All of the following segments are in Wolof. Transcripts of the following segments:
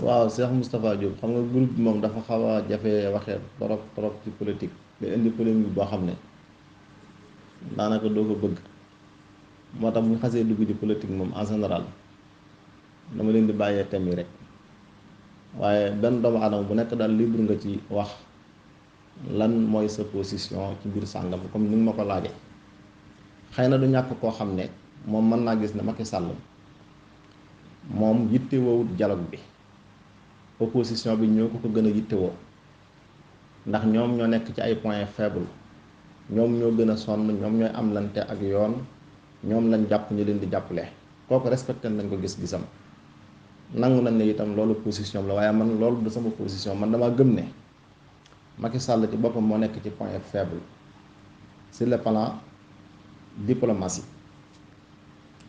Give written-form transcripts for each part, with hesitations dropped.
waaw Cheikh Moustapha Diop xam nga groupe bi moom dafa xaw a jafe waxee trop trop ci politique nga indi polémique boo xam ne daanaka doo ko bëgg moo tax bu ñu xasee dugg ci politique moom en général dama leen di bàyyee thème yi rek waaye benn doomu aadama bu nekk daal libre nga ci wax lan mooy sa position ci mbir sàngam comme ni nga ma ko laajee xëy na du ñàkk koo xam ne moom mën naa gis ne Macky Sall moom yitte woowut dialogue bi opposition bi ñoo ko gën a yittewoo ndax ñoom ñoo nekk ci ay points faibles ñoom ñoo gën a sonn ñoom ñooy am lante ak yoon ñoom lañ jàpp ñu leen di jàppale kooku respecté nañ ko gis-gisam nangu nañ ne itam loolu position la waaye man loolu du sama position man dama gëm ne Macky Sall ci boppam moo nekk ci point faible sur le plan diplomatie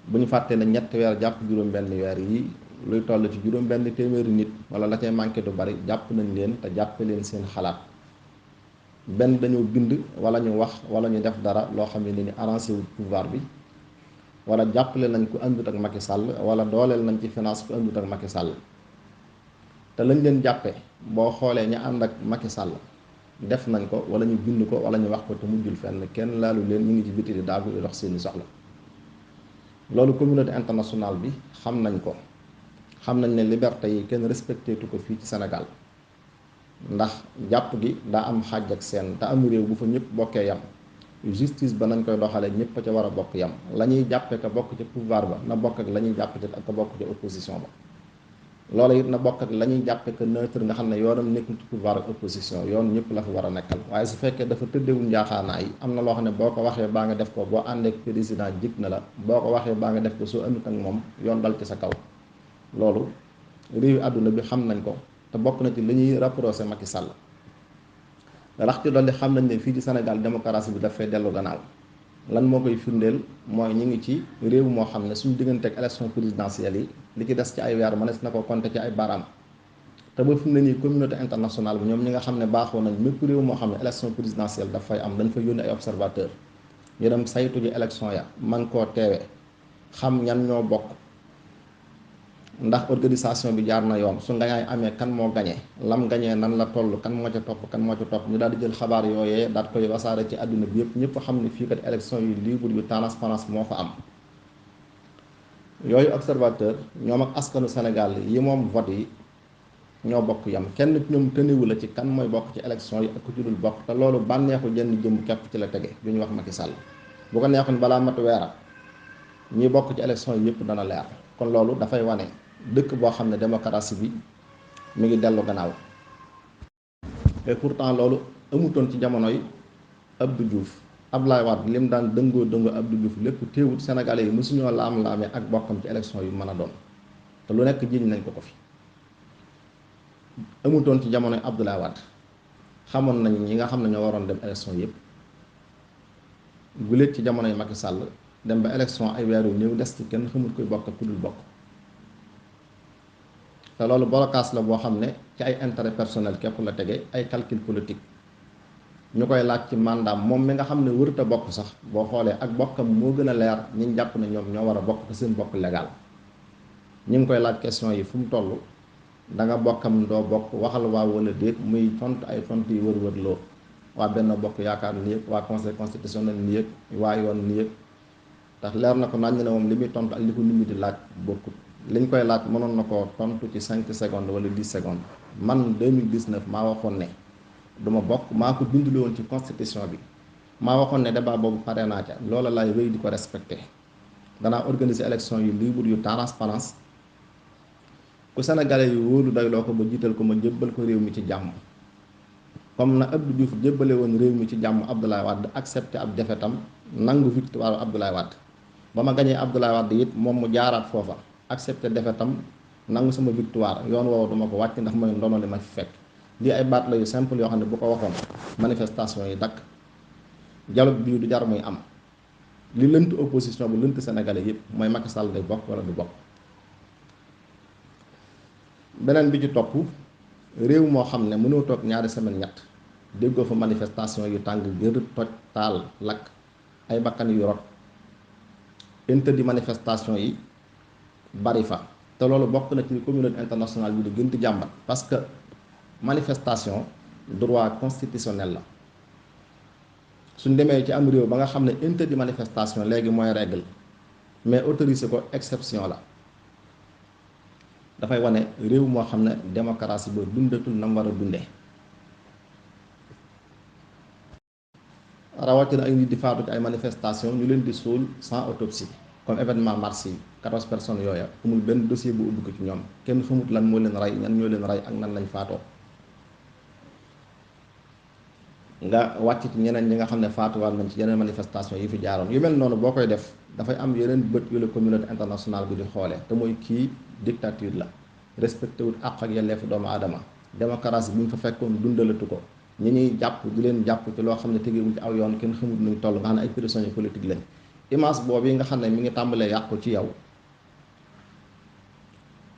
bu ñu fàttee ne ñetti weer jàpp juróom-benn weer yi luy toll ci juróom-benn téeméeri nit wala la cay manqué du bari jàpp nañ leen te jàppe leen seen xalaat benn dañoo bind wala ñu wax wala ñu def dara loo xam ne ni arrangé wu pouvoir bi wala jàppale nañ ko àndut ak Macky Sall wala dooleel nañ ci finance ko àndut ak Macky Sall te lañ leen jàppe boo xoolee ñu ànd ak Macky Sall def nañ ko wala ñu bind ko wala ñu wax ko te mujjul fenn kenn laalu leen ñu ngi ci biti di daagu di dox seeni soxla loolu communauté internationale bi xam nañ ko xam nañ ne liberté yi kenn respecté tu ko fii ci Sénégal ndax jàpp gi daa am xaaj ak seen te am réew bu fa ñëpp bokkee yam justice ba nañ koy doxalee ñëpp a ca war a bokk yam la ñuy jàppe ka bokk ca pouvoir ba na bokk ak la ñuy jàppe ak ka bokk ca opposition ba loola it na bokk ak la ñuy jàppe que neutre nga xam ne yoonam nekkul ci pouvoir ak opposition yoon ñëpp la fa war a nekkal waaye su fekkee dafa tëddewul njaaxaanaa yi am na loo xam ne boo ko waxee baa nga def ko boo àndeek président jig na la boo ko waxee baa nga def ko soo àndut ak moom yoon dal ci sa kaw loolu réewi àdduna bi xam nañ ko te bokk na ci li ñuy rapproché Macky Sall rax ci dolli xam nañ ne fii ci Sénégal démocratie bi dafay dellu gannaaw lan moo koy firndeel mooy ñu ngi ci réew moo xam ne suñu diggante ak élection présidentielle yi li ci des ci ay weer mënees na ko compter ci ay baaraam te ba fi mu ne nii communauté internationale bi ñoom ñi nga xam ne baaxoo nañ mépp réew moo xam ne élection présidentielle dafay am dañ fa yónni ay observateur ñu dem saytu ji élection ya man koo teewee xam ñan ñoo bokk ndax organisation bi jaar na yoon su ngañaay amee kan moo gañee lam gañee nan la toll kan moo ca topp kan moo ca topp ñu daal di jël xabaar yooyee daal koy wasaare ci àdduna bi yëpp ñëpp xam ne fii kat élection yu libre yu transparence moo fa am yooyu observateur ñoom ak askanu Sénégal yi moom vote yi ñoo bokk yam kenn ñoom tëniwu la ci kan mooy bokk ci élection yi ak ku ci dul bokk te loolu bànneexu jenn jëm képp ci la tege lu ñu wax Macky Sall bu ko neexoon balaa mat weera ñi bokk ci élection yi yëpp dana leer kon loolu dafay wane dëkk boo xam ne démocratie bi mi ngi dellu gannaaw et pourtant loolu amutoon ci jamonoy Abdou Diouf Abdoulaye Wade lim daan dëngoo Abdou Diouf lépp téewut sénégalais yi mësuñoo laam-laamee ak bokkam ci élection yu mën a doon te lu nekk jiiñ nañ ko fi amutoon ci jamonoy Abdoulaye Wade xamoon nañ ñi nga xam ne ñoo waroon dem élection yëpp guléet ci jamonoy Macky Sall dem ba élection ay weer yu néew des ci kenn xamul koy bokk ak ku dul bokk te loolu blocage la boo xam ne ci ay intérêt personnel képp la tege ay calcul politique ñu koy laaj ci mandat moom mi nga xam ne wërta bokk sax boo xoolee ak bokkam moo gën a leer ñi jàpp ne ñoom ñoo war a bokk te seen bokk légal ñu ngi koy laaj question yi fu mu toll da nga bokkam doo bokk waxal waa wala déet muy tontu ay tontu yi wër-wër loo waa benn bokk yaakaar ni yëg waa conseil constitutionnel ni yëg waa yoon ni yëg tax leer na ko nañ ne moom li muy tontu ak li ko nit ñi di laaj bokkut liñ koy laaj mënoon na ko tontu ci 5 secondes wala 10 secondes man 2019 maa waxoon ne duma bokk maa ko bindule woon ci constitution bi maa waxoon ne débat boobu pare naa ca loola laay wéy di ko respecté danaa organiser élection yu libre yu transparence ku sénégalais yu wóolu doyloo ko ba jiital ko ma jébbal ko réew mi ci jàmm comme na Abdou Diouf jébbale woon réew mi ci jàmm Abdoulaye Wade accepté ab defetam nangu victoire Abdoulaye Wade ba ma gañee Abdoulaye Wade it moom mu jaaraat foofa accepté defetam nangu sama victoire yoon woowu duma ko wàcc ndax mooy ndono li ma fi fekk lii ay baat la yu simple yoo xam ne bu ko waxoon manifestation yi dakk dialogue bii du jar muy am li lënt opposition bu lënt sénégalais yëpp mooy Macky Sall day bokk wala du bokk beneen bi ci topp réew moo xam ne mënoo toog ñaari semaine ñett déggoo fa manifestation yu tàng jër toj taal lakk ay bakkan yu rot interdit manifestation yi bari fa te loolu bokk na ci communauté internationale bi di gën di jàmbat parce que manifestation droit constitutionnel la suñ demee ci am réew ba nga xam ne interdit manifestation léegi mooy règle mais autorisé ko exception la dafay wane réew moo xam ne démocratie ba dundatul na mu war a dundee rawatina ay nit di faatu ci ay manifestation ñu leen di suul sans autopsie comme événement mars yi 14 personnes yooya amul benn dossier bu ubbi ko ci ñoom kenn xamut lan moo leen rey ñan ñoo leen rey ak nan lañ faatoo nga wàcc ci ñeneen ñi nga xam ne faatuwaat nañ ci yeneen manifestation yi fi jaaroon yu mel noonu boo koy def dafay am yeneen bët yu la communauté internationale bi di xoolee te mooy kii dictature la respecté wut àq ak yelleefu doomu aadama démocratie bi ñu fa fekkoon dundalatu ko ñi ñuy jàpp di leen jàpp ci loo xam ne tegewuñ ci aw yoon kenn xamut nuñ toll nga xam ne ay prisonniers politique lañ image boobu yi nga xam ne mi ngi tàmbalee yàqu ci yow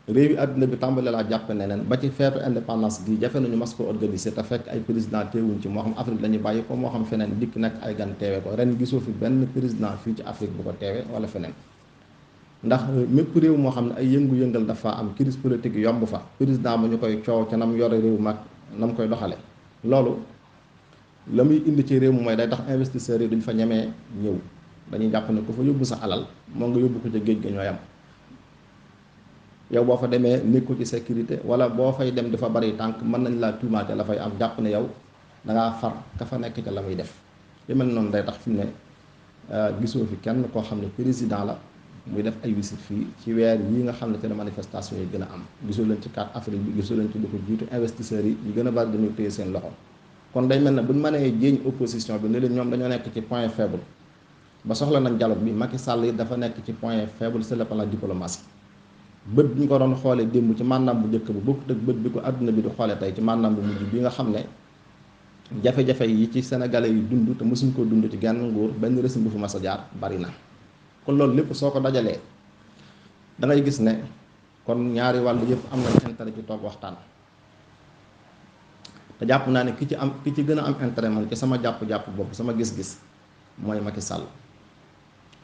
réew yi àdduna bi tàmbale laa jàpp neneen ba ci feetu indépendance gi jafe nañu mas ko organiser te fekk ay président teewuñ ci moo xam Afrique la ñuy bàyyi ko moo xam feneen dikk nekk ay gan teewe ko ren gisoo fi benn président fii ci Afrique bu ko teewe wala feneen ndax mépp réew moo xam ne ay yëngu-yëngal dafa am crise politique yomb fa président ba ñu koy coow ca nam yore réew mag nam koy doxale loolu la muy indi ci réew mi mooy day tax investisseurs yi duñ fa ñemee ñëw dañuy jàpp ne ku fa yóbbu sa alal moo nga yóbbu ko ca géej ga ñooy am yow boo fa demee nekku ci sécurité wala boo fay dem dafa bari tànk mën nañ laa tuumaate la fay am jàpp ne yow dangaa far ka fa nekk ca la muy def li mel noonu day tax fi mu ne gisoo fi kenn koo xam ne président la muy def ay visite fii ci weer yi nga xam ne te ne manifestation yi gën a am gisoo leen ci carte Afrique bi gisoo leen ci lu ko jiitu investisseurs yi ñu gën a bari dañuy téye seen loxo kon day mel ne buñ mënee jéeñ opposition bi ne leen ñoom dañoo nekk ci point faible ba soxla nañ dialogue bi Macky Sall yi dafa nekk ci point faible sur le plan diplomatie bët bi ñu ko doon xoolee démb ci mandaam bu njëkk ba bokkut ak bët bi ko àdduna bi di xoolee tey ci mandaam bu mujj bi nga xam ne jafe-jafe yi ci sénégalais yi dund te mësuñ ko dund ci genn nguur benn régime bu fi mas a jaar bari na kon loolu lépp soo ko dajalee da ngay gis ne kon ñaari wàll yëpp am nañ intérêt ci toog waxtaan te jàpp naa ne ki ci gën a am intérêt man ci sama jàpp-jàpp bopp sama gis-gis mooy Macky Sall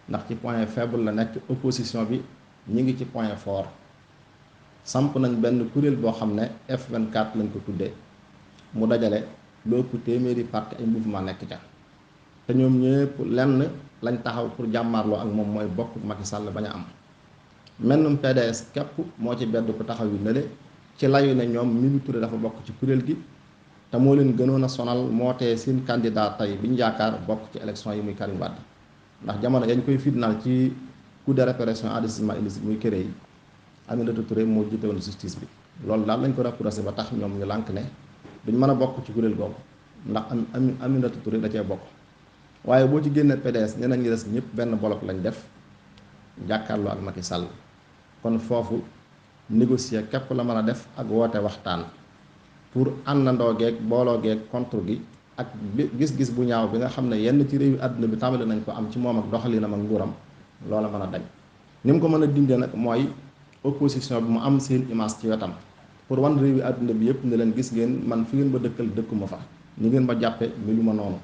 ndax ci point faible la nekk opposition bi ñi ngi ci point fort samp nañ benn kuréel boo xam ne F24 lañ ko tuddee mu dajale lu ëpp téeméeri parti ay mouvement nekk ca te ñoom ñëpp lenn lañ taxaw pour jàmmaarloo ak moom mooy bokk Macky Sall bañ a am mennum PDS képp moo ci bedd ko taxaw yu nële ci layu ne ñoom Mimi Touré dafa bokk ci kuréel gi te moo leen gënoon a sonal moo tee seen candidat tey bi ñu yaakaar bokk ci élection yi muy Karim Wade ndax jamono yañ koy fitnaal ci coup de répression enrichissement illicite muy këré yi Aminata Touré moo jiite woon justice bi loolu daal lañ ko rapproché ba tax ñoom ñu lànk ne duñ mën a bokk ci kuréel googu ndax Aminata Touré da cee bokk waaye boo ci génnee PDS ñeneen ñi des ñëpp benn bloc lañ def jàkkaarloo ak Macky Sall kon foofu négocier képp la mën a def ak woote waxtaan pour àndandoo geeg booloo geeg contre gi ak gis-gis bu ñaaw bi nga xam ne yenn ci réewu àdduna bi tàmbali nañ ko am ci moom ak doxalinam ak nguuram loola mën a dañ ni mu ko mën a dindee nag mooy opposition bi mu am seen image ci wetam pour wan réewi àdduna bi yëpp ne leen gis ngeen man fi ngeen ma dëkkal dëkkuma fa ni ngeen ma jàppe mi lu ma noonu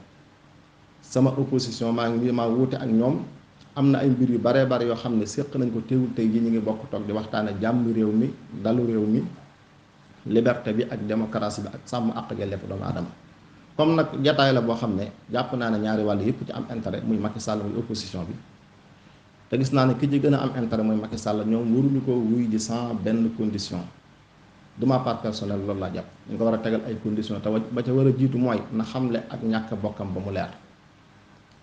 sama opposition maa wuute ak ñoom am na ay mbir yu baree bari yoo xam ne séq nañ ko teewul tey ji ñu ngi bokk toog di waxtaane jàmm réew mi dalu réew mi liberté bi ak démocratie bi ak sàmm àq ak yelleefu doomu aadama comme nag jataay la boo xam ne jàpp naa ne ñaari wàll yëpp ci am intérêt muy Macky Sall muy opposition bi te gis naa ne ki ci gën a am intérêt mooy Macky Sall ñoom waruñu ko wuy ji sans benn condition de ma part personnelle loolu laa jàpp ñu ko war a tegal ay condition te ba ca war a jiitu mooy na xamle ak ñàkk bokkam ba mu leer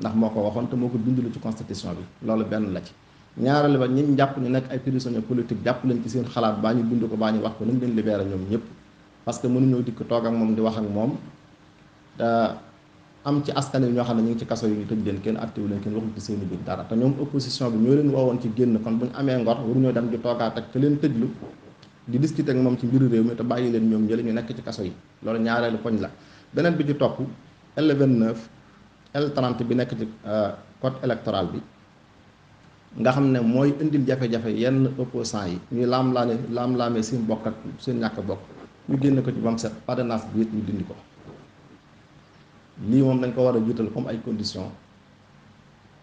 ndax moo ko waxoon te moo ko bindalu ci constitution bi loolu benn la ci ñaareel ba ñi jàpp ñu nekk ay prisonniers politique jàpp leen ci seen xalaat baa ñu bind ko baa ñu wax ko nañ leen libéré ñoom ñëpp parce que mënuñoo dikk toog ak moom di wax ak moom am ci askan wi ñoo xam ne ñu ngi ci kaso yi ñu tëj leen kenn attewu leen kenn waxul ci seen i biir dara te ñoom opposition bi ñoo leen woowoon ci génn kon bu ñu amee ngor waruñoo dem di toogaat ak te leen tëjlu di discuter ak moom ci mbiru réew mi te bàyyi leen ñoom ñële ñu nekk ci kaso yi loolu ñaareelu poñ la beneen bi ci topp L29 L30 bi nekk ci code électoral bi nga xam ne mooy indil jafe-jafe yenn opposants yi ñuy laam-laamee seen bokk ak seen ñàkk bokk ñu génn ko ci bam set parrainage bi it ñu dindi ko lii moom dañ ko war a jiital comme ay conditions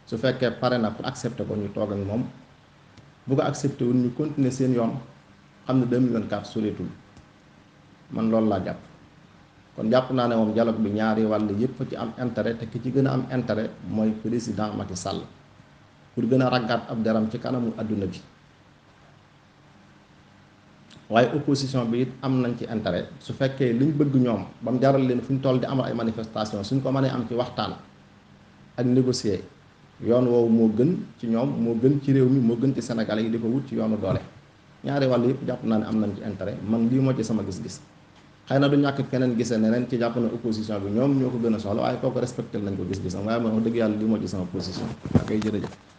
su fekkee pare na pour accepter ko ñu toog ak moom bu ko accepté wul ñu continuer seen yoon xam ne 2024 soreetul man loolu laa jàpp. kon jàpp naa ne moom dialogue bi ñaari wàll yëpp ci am intérêt te ki ci gën a am intérêt mooy président Macky Sall pour gën a raggaat ab deram ci kanamu àdduna bi. waaye opposition bi it am nañ ci intérêt su fekkee liñ bëgg ñoom ba mu jaral leen fu ñu toll di amal ay manifestation suñ ko mënee am ci waxtaan ak négocier yoon woowu moo gën ci ñoom moo gën ci réew mi moo gën ci Sénégal yi di ko wut ci yoonu doole. ñaari wàll yëpp jàpp naa ne am nañ ci intérêt man lii moo ci sama gis-gis xëy na du ñàkk keneen gisee neneen ci jàpp na opposition bi ñoom ñoo ko gën a soxla waaye kooku respecté nañ ko gis-gisam waaye man wax dëgg yàlla lii moo ci sama position ak ay jërëjëf.